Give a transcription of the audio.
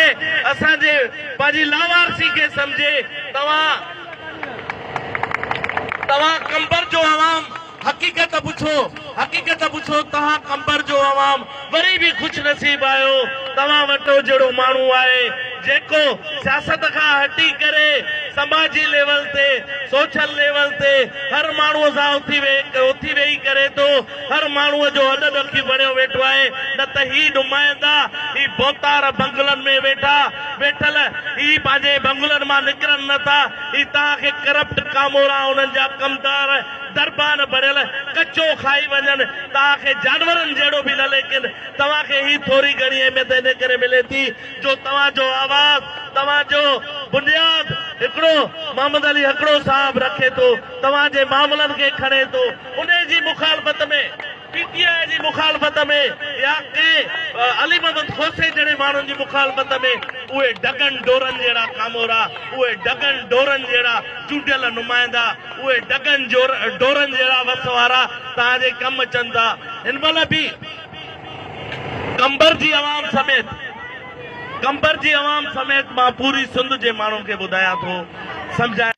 سمجهي، اسان جي پنهنجي لاوارثي کي سمجهي، توهان توهان قمبر جو عوام حقيقت پڇو، حقيقت پڇو توهان قمبر جو عوام وري به خوش نصيب آهيو، توهان وٽ جهڙو ماڻهو آهي جيڪو سياست کان هٽي ڪري سماجي ليول تي سوشل ليول تي هر ماڻهو سان اٿي اٿي ويهي ڪري ٿو، هر ماڻهوء جو هڏ ڏکي بڻيو ويٺو آهي، نه ته هي نمائندا، هي ڀوتار بنگلن ۾ ويٺا، ويٺل، هي پنهنجي بنگلن مان نڪرن نه ٿا، هي توهان کي ڪرپٽ ڪامورا انهن جا ڪمدار، دربان بڻيل، ڪچو کائي وڃن، توهان کي جانورن جهڙو به نه ليکين، توهان کي هي ٿوري گهڻي اهميت ان ڪري ملي ٿي جو توهان جو آواز، توهان جو بنياد هڪڙو محمد علي هڪڙو صاحب رکي ٿو، توهان جي معاملن کي کڻي ٿو، انهي جي مخالفت ۾، پي ٽي آء جي مخالفت ۾ يا ڪنهن علي محمد کوسي جهڙي ماڻهن جي مخالفت ۾ اهي ڍڳن ڍورن جهڙا ڪامورا، اهي ڍڳن ڍورن جهڙا چونڊيل نمائندا، اهي ڍڳن ڍورن جهڙا وس وارا توهان جي ڪم اچن ٿا. هن مهل به قمبر جي عوام سميت قمبر جي عوام سميت مان پوري سنڌ جي ماڻهن کي ٻڌايان ٿو، سمجهايان.